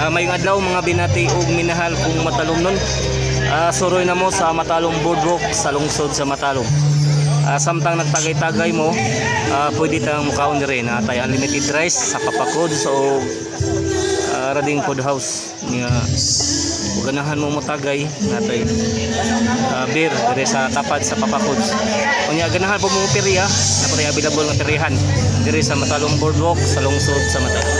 Maayong adlaw, mga binati ug minahal kong Matalomnon. Suroy na mo sa Matalom Boardwalk sa lungsod sa Matalom. Samtang nagtagay-tagay mo, pwede tang mukaon diri na tay unlimited rice sa Papakods o Rading Food House. Nga kung ganahan mo motagay, natay beer dire sa tapad sa Papakods. Unya ganahan po mo perya, naa pay available nga peryahan dire sa Matalom Boardwalk sa lungsod sa Matalom.